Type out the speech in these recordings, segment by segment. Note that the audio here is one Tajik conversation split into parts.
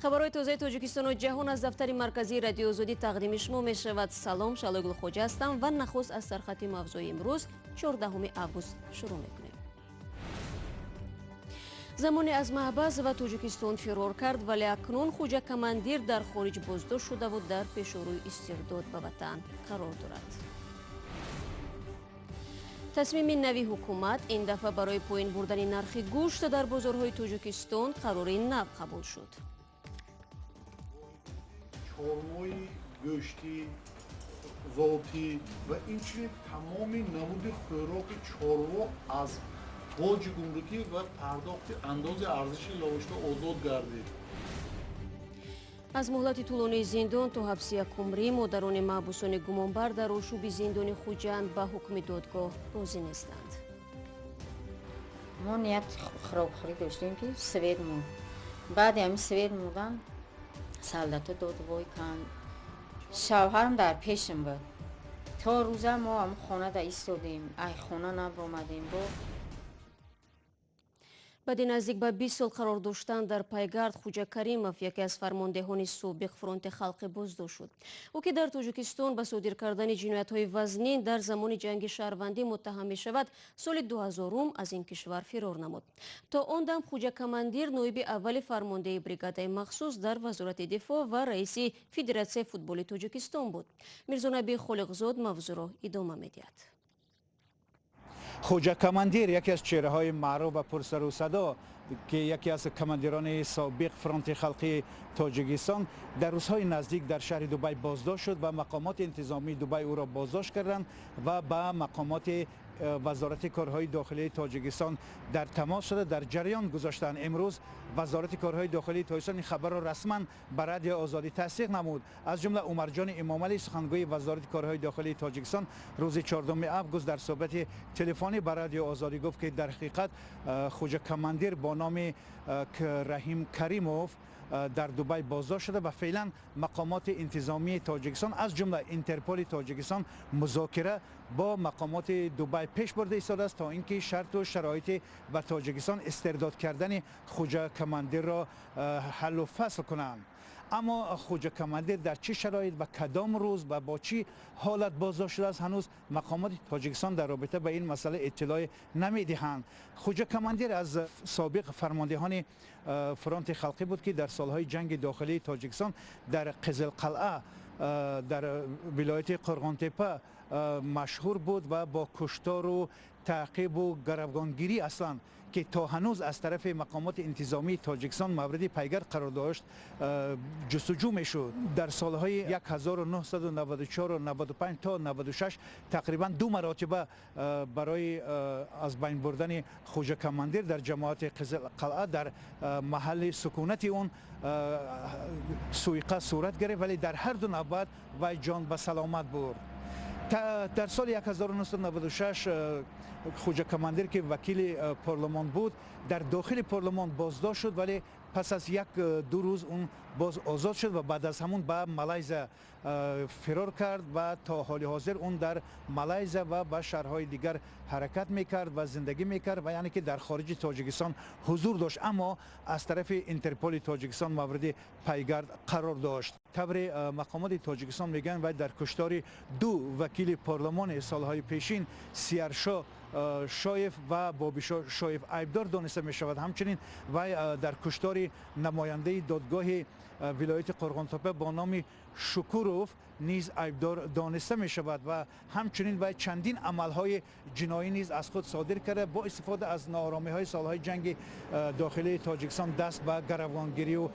Хабарҳои тозаи Тоҷикистону ҷаҳон аз дафтари марказии Радиои Озодӣ тақдими шумо мешавад. Салом, Шаҳло Гулхоҷа ҳастам ва нахуст аз сархати мавзӯи имрӯз, 14 август, шурӯъ мекунем. Замоне аз маҳбас ва Тоҷикистон фирор кард, вале акнун Хуҷа Командир дар хориҷ боздошт шудаву дар пешорӯи истирдод ба ватан қарор дорад. Тасмими нави ҳукумат: ин дафъа барои поин бурдани нархи гӯшт дар бозорҳои Тоҷикистон қарори нав қабул шуд. Чормои гӯштӣ, зотӣ ва инчунин тамоми намуди хӯроки чорво аз боҷи гумрукӣ ва пардохти андози арзиши иловашуда озод гардид. Аз муҳлати тӯлонии зиндон то ҳабси якумрӣ: модарони маҳбусони гумонбар дар ошӯби зиндони Хуҷанд ба ҳукми додгоҳ розӣ нестанд. Мо ният хӯрокхӯрӣ доштем, ки свет мурд. Баъди ҳамин свет мурдан, солдато дод вой канд. Шавҳарам дар пешам буд. То рӯза мо ҳамн хонада истодем, ай хона набаромадем бо. Баъди наздик ба 20 сол қарор доштан дар пайгард, Хуҷа Каримов, яке аз фармондеҳони собиқ Фронти халқӣ, боздошт шуд. Ӯ, ки дар Тоҷикистон ба содир кардани ҷиноятҳои вазнин дар замони ҷанги шаҳрвандӣ муттаҳам мешавад, соли 2000 аз ин кишвар фирор намуд. То он дам Хуҷа Командир ноиби аввали фармондеҳи бригадаи махсус дар Вазорати дифоъ ва раиси Федератсияи футболи Тоҷикистон буд. Мирзонаби Холиқзод мавзӯъро идома медиҳад. Хуҷа Командир, яке аз чеҳраҳои маъруф ва пурсару садо, ки яке аз командирони собиқ Фронти халқии Тоҷикистон, дар рӯзҳои наздик дар шаҳри Дубай боздошт шуд ва мақомоти интизомии Дубай ӯро боздошт карданд ва ба мақомоти Вазорати корҳои дохилии Тоҷикистон дар тамос шуда, дар ҷараён гузоштанд. Имрӯз Вазорати корҳои дохилии Тоҷикистон ин хабарро расман ба Радиои Озодӣ тасдиқ намуд. Аз ҷумла Умарҷони Имомалӣ, сухангӯи Вазорати корҳои дохилии Тоҷикистон, рӯзи 4 август дар суҳбати телефонӣ ба Радиои Озодӣ гуфт, ки дар ҳақиқат Хуҷа Командир бо номи Раҳим Каримов дар Дубай боздошт шуда ва феълан мақомоти интизомии Тоҷикистон, аз ҷумла Интерполи Тоҷикистон, музокира бо мақомоти Дубай пеш бурда истодааст, то ин ки шарту шароити ба Тоҷикистон истирдод кардани Хуҷа Командирро ҳаллу фасл кунанд. Аммо Хуҷа Командир дар чӣ шароит ва кадом рӯз ва бо чӣ ҳолат боздошт шудааст, ҳанӯз мақомоти Тоҷикистон дар робита ба ин масъала иттилоъе намедиҳанд. Хуҷа Командир аз собиқ фармондеҳони Фронти халқӣ буд, ки дар солҳои ҷанги дохилии Тоҷикистон дар Қизилқалъа дар вилояти Қурғонтепа машҳур буд ва бо куштору таъқибу гаравгонгирӣ, аслан ки то ҳанӯз аз тарафи мақомоти интизомии Тоҷикистон мавриди пайгард қарор дошт, ҷустуҷӯ мешуд. Дар солҳои 1994, 95 то 96 тақрибан ду маротиба барои аз байн бурдани Хуҷа Командир дар ҷамоати Қизилқалъа, дар маҳалли сукунати он суиқасд сурат гирифт, вале дар ҳар ду навбат вай ҷон ба саломат бурд. Дар соли 1996 Хуҷа Командир, ки вакили парлумон буд, дар дохили парлумон боздошт шуд, вале пас аз як ду рӯз он боз озод шуд ва баъд аз ҳамун ба Малайзия фирор кард ва то ҳоли ҳозир он дар Малайзия ва ба шаҳрҳои дигар ҳаракат мекард ва зиндагӣ мекард ва яъне ки дар хориҷи Тоҷикистон ҳузур дошт, аммо аз тарафи Интерполи Тоҷикистон мавриди пайгард қарор дошт. Тавре мақомоти Тоҷикистон мегӯянд, вай дар куштори ду вакили парлумони солҳои пешин, Сияршо Шоев ва Бобишо Шоев, айбдор дониста мешавад. Ҳамчунин вай дар куштори намояндаи додгоҳи вилояти Қурғонтопа бо номи Шукуров низ айбдор дониста мешавад ва ҳамчунин вай чандин амалҳои ҷиноӣ низ аз худ содир карда, бо истифода аз нооромиҳои солҳои ҷанги дохилии Тоҷикистон даст ба гаравгонгирию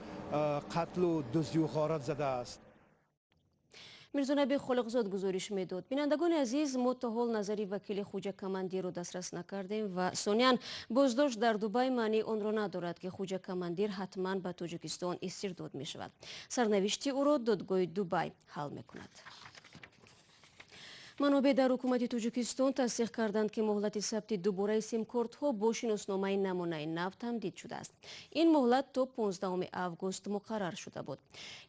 қатлу дуздию ғорат задааст. Мирзонаби Холиқзод гузориш медод. Бинандагони азиз, мо то ҳол назари вакили Хуҷа Командирро дастрас накардем ва сониян, боздошт дар Дубай маънии онро надорад, ки Хуҷа Командир ҳатман ба Тоҷикистон истирдод мешавад. Сарнавишти ӯро додгоҳи Дубай ҳал мекунад. Манобеъ дар ҳукумати Тоҷикистон тасдиқ карданд, ки муҳлати сабти дубораи симкортҳо бо шиносномаи намунаи нав тамдид шудааст. Ин муҳлат то 15 август муқаррар шуда буд.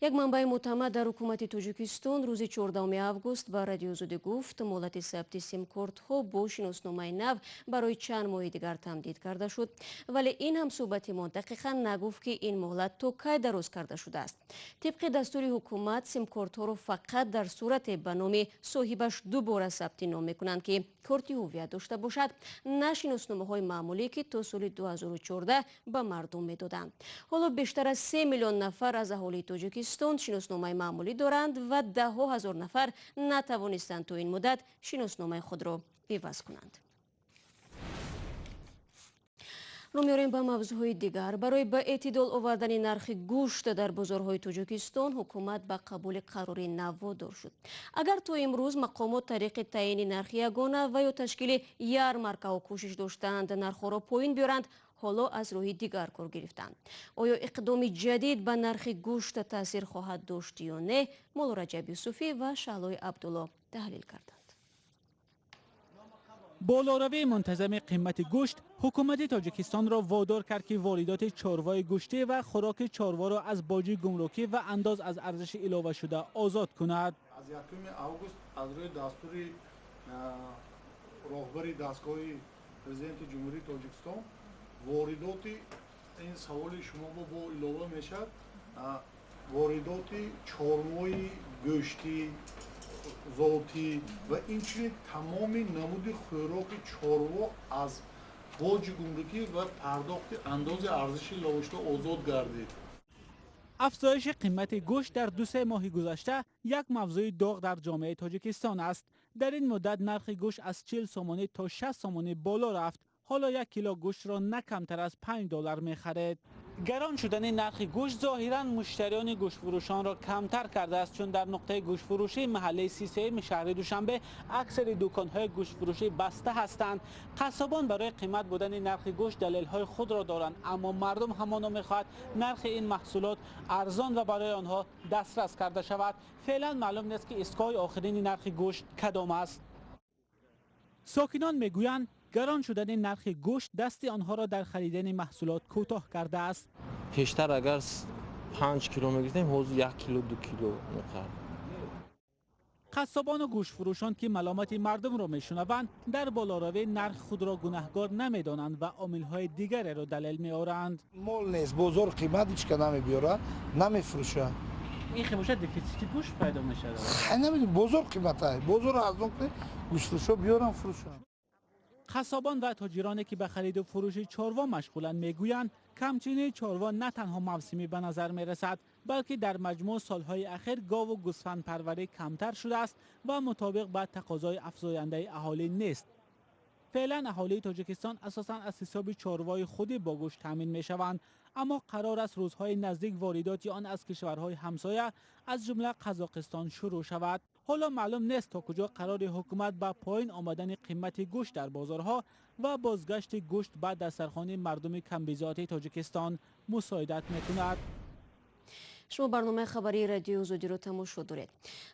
Як манбаи мӯътамад дар ҳукумати Тоҷикистон рӯзи 14 август ба Радиои Озодӣ гуфт, муҳлати сабти симкортҳо бо шиносномаи нав барои чанд моҳи дигар тамдид карда шуд. Вале ин ҳамсӯҳбати мо дақиқан нагуфт, ки ин муҳлат то кай дароз карда шудааст. Тибқи дастури ҳукумат, симкортҳоро фақат дар сурате ба номи соҳибаш дубора сабти ном мекунанд, ки корти ҳуввият дошта бошад, на шиносномаҳои маъмулӣ, ки то соли 2014 ба мардум медоданд. Ҳоло бештар аз 3 миллион нафар аз аҳолии Тоҷикистон шиносномаи маъмулӣ доранд ва даҳҳо ҳазор нафар натавонистанд то ин муддат шиносномаи худро иваз кунанд. Рӯ меорем ба мавзӯъҳои дигар. Барои ба эътидол овардани нархи гӯшт дар бозорҳои Тоҷикистон ҳукумат ба қабули қарори нав водор шуд. Агар то имрӯз мақомот тариқи таъйини нархи ягона ва ё ташкили ярмаркаҳо кӯшиш доштаанд нархҳоро поин биёранд, ҳоло аз роҳи дигар кор гирифтанд. Оё иқдоми ҷадид ба нархи гӯшт таъсир хоҳад дошт ё не? Мулло Раҷаб Юсуфӣ ва Шаҳлои Абдулло таҳлил карданд. Болоравии мунтазами қимати гӯшт ҳукумати Тоҷикистонро водор кард, ки воридоти чорвои гӯштӣ ва хӯроки чорворо аз боҷи гумрукӣ ва андоз аз арзиши иловашуда озод кунад. Аз 1 август аз рӯи дастури роҳбари дастгоҳи президенти Ҷумҳурии Тоҷикистон воридоти ин саволи шумо бо илова мешавад, воридоти чорвои гӯштӣ зотӣ ва инчунин тамоми намуди хӯроки чорво аз боҷи гумрукӣ ва пардохти андози арзиши иловашуда озод гардид. Афзоиши қимати гӯшт дар 2-3 моҳи гузашта як мавзӯи доғ дар ҷомеаи Тоҷикистон аст. Дар ин муддат нархи гӯшт аз 40 сомонӣ то 60 сомонӣ боло рафт. Ҳоло 1 кило гӯштро на камтар аз $5 мехаред. Гарон шудани нархи гӯшт зоҳиран муштариёни гӯштфурӯшонро камтар кардааст, чун дар нуқтаи гӯштфурӯшии маҳаллаи 33 шаҳри Душанбе аксари дуконҳои гӯштфурӯшӣ баста ҳастанд. Қассобон барои қимат будани нархи гӯшт далелҳои худро доранд, аммо мардум ҳамоно мехоҳад нархи ин маҳсулот арзон ва барои онҳо дастрас карда шавад. Феълан маълум нест, ки истгоҳи охирини нархи гӯшт кадом аст. Сокинон мегӯянд, гарон шудани нархи гӯшт дасти онҳоро дар харидани маҳсулот кӯтоҳ кардааст. Пештар агар 5 кило мегирифтем, ҳозир 1 кило 2 кило мехарем. Қассобону гӯштфурӯшон, ки маломати мардумро мешунаванд, дар болоравии нарх худро гунаҳгор намедонанд ва омилҳои дигареро далел меоранд. Мол нест, бозор қимат ҳеч ка намебиёрад, намефурӯшад. Ин хебошад дефитсити гӯшт пайдо мешавад. Намедонам, бозор қимат, бозор арзон кунед, гӯштфурӯшҳо биёранд фурӯшанд. Қассобон ва тоҷироне, ки ба хариду фурӯши чорво машғуланд, мегӯянд камчинии чорво на танҳо мавсимӣ ба назар мерасад, балки дар маҷмӯъ солҳои ахир гову гӯсфандпарварӣ камтар шудааст ва мутобиқ ба тақозои афзояндаи аҳолӣ нест. Феълан аҳолии Тоҷикистон асосан аз ҳисоби чорвои худӣ бо гӯшт таъмин мешаванд, аммо қарор аст рӯзҳои наздик воридоти он аз кишварҳои ҳамсоя аз ҷумла Қазоқистон шурӯъ шавад. Ҳоло маълум нест то куҷо қарори ҳукумат ба поин омадани қимати гӯшт дар бозорҳо ва бозгашти гӯшт ба дастархони мардуми камбизоати Тоҷикистон мусоидат мекунад. Шумо барномаи хабарии Радиои Озодиро тамошо доред.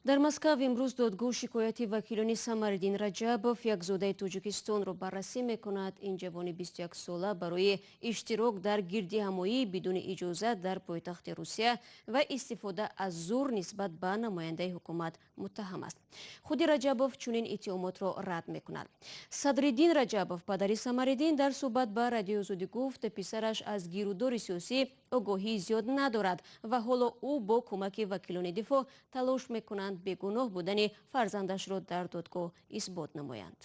Дар Москав имрӯз додгоҳ шикояти вакилони Самариддин Раҷабов, як зодаи Тоҷикистонро баррасӣ мекунад. Ин ҷавони 21-сола барои иштирок дар гирдиҳамоӣ бидуни иҷозат дар пойтахти Русия ва истифода аз зур нисбат ба намояндаи ҳукумат муттаҳам аст. Худи Раҷабов чунин иттиҳомотро рад мекунад. Садриддин Раҷабов, падари Самариддин, дар суҳбат ба Радиои Озодӣ гуфт, писараш аз гирудори сиёсӣ огоҳии зиёд надорад ва ҳоло ӯ бо кӯмаки вакилони дифоъ талош мекунанд бегуноҳ будани фарзандашро дар додгоҳ исбот намоянд.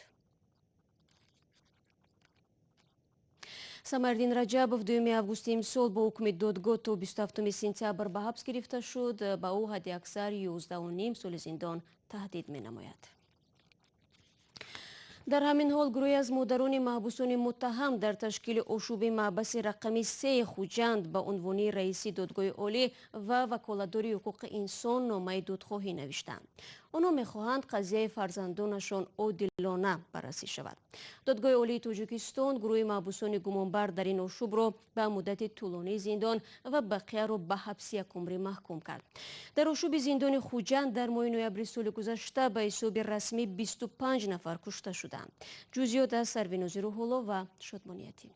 Самариддин Раҷабов 2 августи имсол бо ҳукми додгоҳ то 27 сентябр ба ҳабс гирифта шуд. Ба ӯ ҳадди аксар 11,5 соли зиндон таҳдид менамояд. Дар ҳамин ҳол гурӯҳе аз модарони маҳбусони муттаҳам дар ташкили ошӯби маҳбаси рақами 3 Хуҷанд ба унвони раиси додгоҳи олӣ ва ваколатдори ҳуқуқи инсон номаи додхоҳӣ навиштанд. Онҳо мехоҳанд қазияи фарзандонашон одилона баррасӣ шавад. Додгоҳи Олии Тоҷикистон гурӯҳи маҳбусони гумонбар дар ин ошӯбро ба муддати тӯлонии зиндон ва бақияро ба ҳабси якумрӣ маҳкум кард. Дар ошӯби зиндони Хуҷанд дар моҳи ноябри соли гузашта ба ҳисоби расмӣ 25 нафар кушта шуданд. Ҷузъиёт аз Сарвинози Рӯҳулло ва Шодмониятӣ.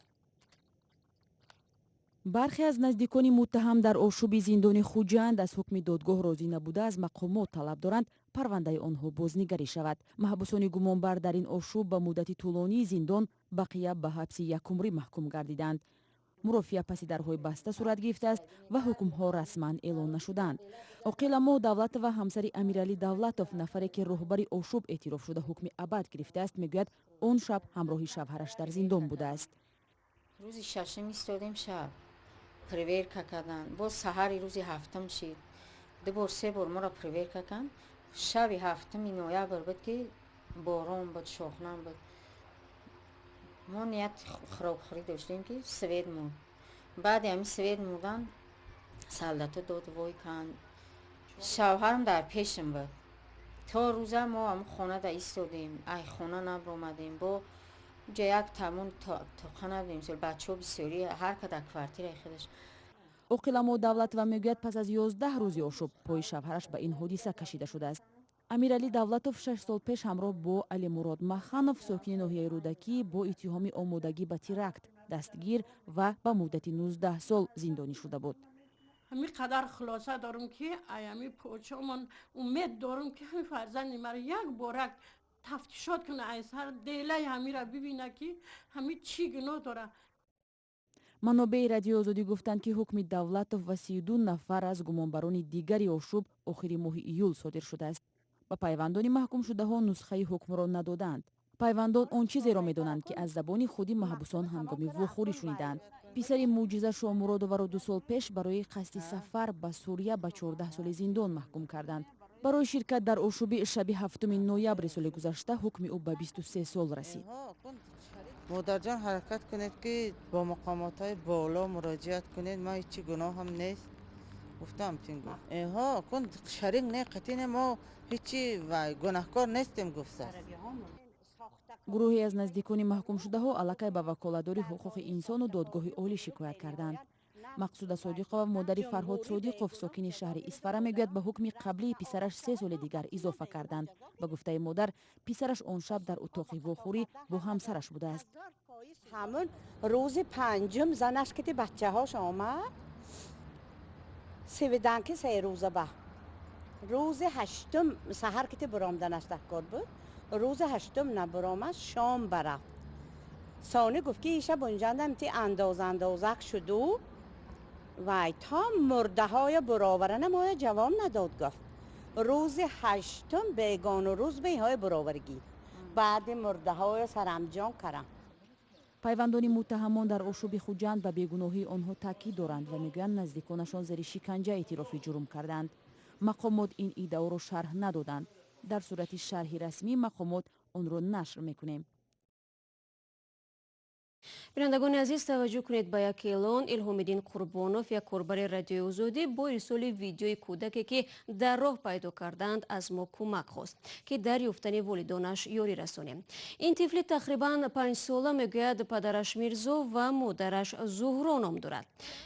Бархе аз наздикони муттаҳам дар ошӯби зиндони Хуҷанд аз ҳукми додгоҳ розӣ набуда, аз мақомот талаб доранд, парвандаи онҳо бознигарӣ шавад. Маҳбусони гумонбар дар ин ошӯб ба муддати тӯлонии зиндон, бақия ба ҳабси якумрӣ маҳкум гардиданд. Мурофиа паси дарҳои баста сурат гирифтааст ва ҳукмҳо расман эълон нашуданд. Оқила Моҳ Давлатова, ҳамсари Амиралӣ Давлатов, нафаре ки роҳбари ошӯб эътироф шуда ҳукми абад гирифтааст, мегӯяд, он шаб ҳамроҳи шавҳараш дар зиндон будааст. Рӯзи шашум истодем, шаб проверка кардан. Боз саҳари рӯзи ҳафтум шид, ду бор, се бор моро проверка кан. Шаби 7-уми ноябр буд, ки борон буд, шохнам буд. Мо ният хӯрокхӯрӣ доштем, ки свет мурд. Баъди ҳамин свет мурдан солдато дод вой канд. Шавҳарам дар пешам буд. То рӯза мо ҳамн хонада истодем, ай хона набаромадем. Бо ҷа як тамон тоқа набудем, бачаҳо бисёрӣ, ҳар ка дар квартираи худаш. Оқиламо Давлатова мегӯяд, пас аз 11 рӯзи ошӯб пои шавҳараш ба ин ҳодиса кашида шудааст. Амиралӣ Давлатов 6 сол пеш ҳамроҳ бо Алимурод Маханов, сокини ноҳияи Рӯдакӣ, бо иттиҳоми омодагӣ ба теракт дастгир ва ба муддати 19 сол зиндонӣ шуда буд. Ҳамин қадар хулоса дорум, ки аями почомон умед дорум, ки ҳамин фарзанди маро як борак тафтишот куна, ай сар делаи ҳамира бибина, ки ҳами чӣ гуноҳ дора. Манобеи Радиои Озодӣ гуфтанд, ки ҳукми Давлатов ва 32 нафар аз гумонбарони дигари ошӯб охири моҳи июл содир шудааст. Ба пайвандони маҳкумшудаҳо нусхаи ҳукмро надоданд. Пайвандон он чизеро медонанд, ки аз забони худи маҳбусон ҳангоми вохӯрӣ шунидаанд. Писари Мӯъҷиза Шоҳмуродоваро 2 сол пеш барои қасди сафар ба Сурия ба 14 соли зиндон маҳкум карданд. Барои ширкат дар ошӯби шаби 7-уми ноябри соли гузашта ҳукми ӯ ба 23 сол расид. Модарҷон, ҳаракат кунед, ки бо мақомотҳои боло муроҷиат кунед. Ман ҳечи гуноҳам нест, гуфтам. Тин гуфт: «Эҳо, кун шарик не, қатине, мо ҳечи гунаҳкор нестем», гуфтааст. Гурӯҳе аз наздикони маҳкумшудаҳо аллакай ба ваколатдори ҳуқуқи инсону Додгоҳи Олӣ шикоят карданд. Мақсуда Содиқова, модари Фарҳод Содиқов, сокини шаҳри Исфара, мегӯяд, ба ҳукми қаблии писараш 3 соли дигар изофа карданд. Ба гуфтаи модар, писараш он шаб дар утоқи вохӯрӣ бо ҳамсараш будааст. Ҳамун рӯзи панҷум занаш кити бачаҳош омад сивиданки се рӯза ба рӯзи ҳаштум саҳар кити буромданаш дар кор буд. Рӯзи ҳаштум набуромад, шом барафт. Сони гуфт, ки иша бунҷандам ти андоз андозак шуду вай то мурдаҳоя буроварана моя ҷавоб надод. Гуфт, рӯзи ҳаштум бегону рӯз ба инҳоя буроваргӣ, баъди мурдаҳоя сарамҷон карам. Пайвандони муттаҳамон дар ошӯби Хуҷанд ба бегуноҳии онҳо таъкид доранд ва мегӯянд, наздиконашон зери шиканҷа эътирофи ҷурм кардаанд. Мақомот ин иддаоро шарҳ надоданд. Дар сурати шарҳи расмии мақомот онро нашр мекунем. Бинандагони азиз, таваҷҷӯҳ кунед ба як эълон. Илҳомиддин Қурбонов, як корбари Радиои Озодӣ, бо ирсоли видеои кӯдаке, ки дар роҳ пайдо кардаанд, аз мо кӯмак хост, ки дар ёфтани волидонаш ёрӣ расонем. Ин тифли тақрибан 5-сола, мегӯяд, падараш Мирзо ва модараш Зуҳро ном дорад.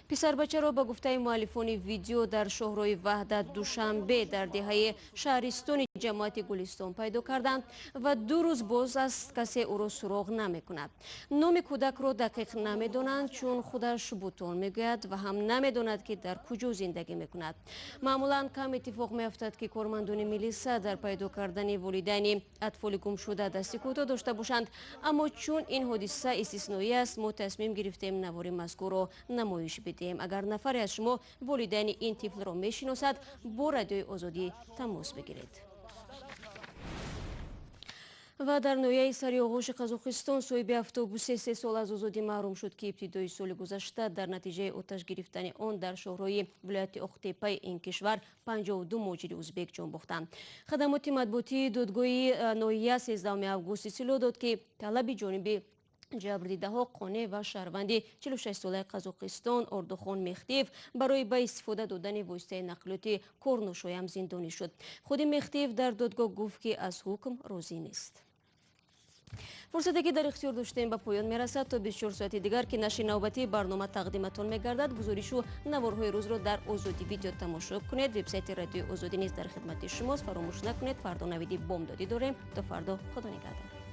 Писарбачаро, ба гуфтаи муаллифони видео, дар шоҳрои Ваҳдат Душанбе дар деҳаи Шаҳристони ҷамоати Гулистон пайдо карданд ва 2 рӯз боз аст, касе ӯро суроғ намекунад. Номи кӯдакро дақиқ намедонанд, чун худаш бутон мегӯяд ва ҳам намедонад, ки дар куҷо зиндагӣ мекунад. Маъмулан кам иттифоқ меафтад, ки кормандони милиса дар пайдо кардани волидайни атфоли гумшуда дасти кӯтоҳ дошта бошанд, аммо чун ин ҳодиса истисноӣ аст, мо тасмим гирифтем навори мазкурро намоиш бидиҳем. Агар нафаре аз шумо волидайни ин тифлро мешиносад, бо Радиои Озодӣ тамос бигиред. Ва дар ноҳияи Сариоғоши Қазоқистон соҳиби автобусе 3 сол аз озодӣ маҳрум шуд, ки ибтидои соли гузашта дар натиҷаи оташ гирифтани он дар шоҳрои вилояти Оқтепаи ин кишвар 52 муҳоҷири узбек ҷон бохтанд. Хадамоти матбуотии додгоҳи ноҳия 13 август иттилоъ дод, ки талаби ҷониби Ҷабрдидаҳо қонеъ ва шаҳрванди 46-солаи Қазоқистон Ордухон Мехтиев барои ба истифода додани воситаи нақлиёти корношоям зиндонӣ шуд. Худи Мехтиев дар додгоҳ гуфт, ки аз ҳукм розӣ нест. Фурсате, ки дар ихтиёр доштем, ба поён мерасад. То 24 соати дигар, ки нашри навбатии барнома тақдиматон мегардад, гузоришу наворҳои рӯзро дар Озодӣ Видео тамошо кунед. Вебсайти Радиои Озодӣ низ дар хидмати шумост. Фаромӯш накунед, фардо навиди бомдодӣ дорем. То фардо, худо нигаҳдор.